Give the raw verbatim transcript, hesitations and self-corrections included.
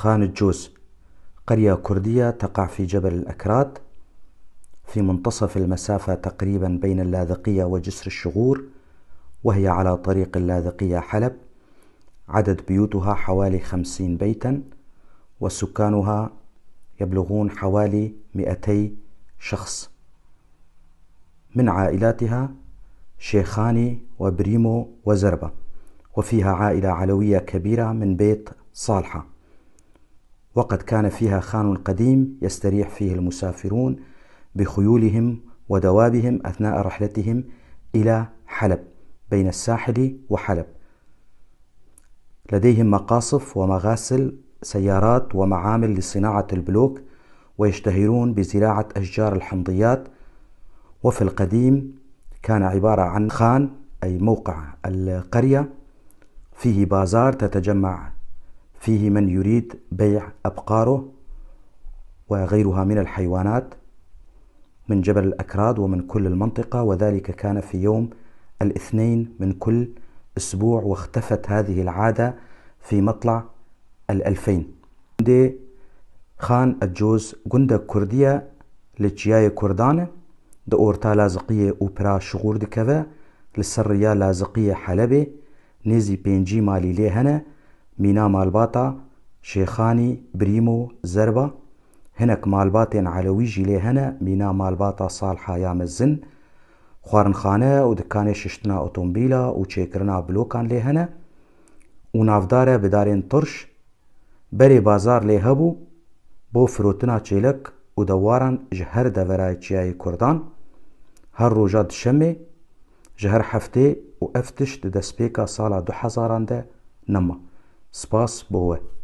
خان الجوز، قرية كردية تقع في جبل الأكراد، في منتصف المسافة تقريبًا بين اللاذقية وجسر الشغور، وهي على طريق اللاذقية حلب. عدد بيوتها حوالي خمسين بيتًا، وسكانها يبلغون حوالي مئتي شخص. من عائلاتها شيخاني وبريمو وزربة، وفيها عائلة علوية كبيرة من بيت صالحة. وقد كان فيها خان قديم يستريح فيه المسافرون بخيولهم ودوابهم أثناء رحلتهم إلى حلب، بين الساحل وحلب. لديهم مقاصف ومغاسل سيارات ومعامل لصناعة البلوك، ويشتهرون بزراعة أشجار الحمضيات. وفي القديم كان عبارة عن خان، أي موقع القرية، فيه بازار تتجمع فيه من يريد بيع أبقاره وغيرها من الحيوانات من جبل الأكراد ومن كل المنطقة، وذلك كان في يوم الاثنين من كل أسبوع، واختفت هذه العادة في مطلع الألفين. Gundê Xan Eccoz gundek kurdî ye, li çiyayê Kurdan e, di orta Laziqiyê û Pira Şixûr dikeve, li ser riya Laziqiyê Helebê, nêzî pêncî malî lê hene, mîna malbata Şêxanî, Birîmo, Zerba. Hinek malbatên Elewî jî lê hene, mîna malbata Salha ya mezin. Xwarinxane û dikanê şiştina otomobîla û çêkirina blokan lê hene û navdar e bi darên tirş. Berê bazar lê hebû bo firotina çêlek û dewaran ji her deverayê çiyayê Kurdan, her roja dişemê, ji her heftê û ev tişt di destpêka sala du hezaran de nema. Spas bo we.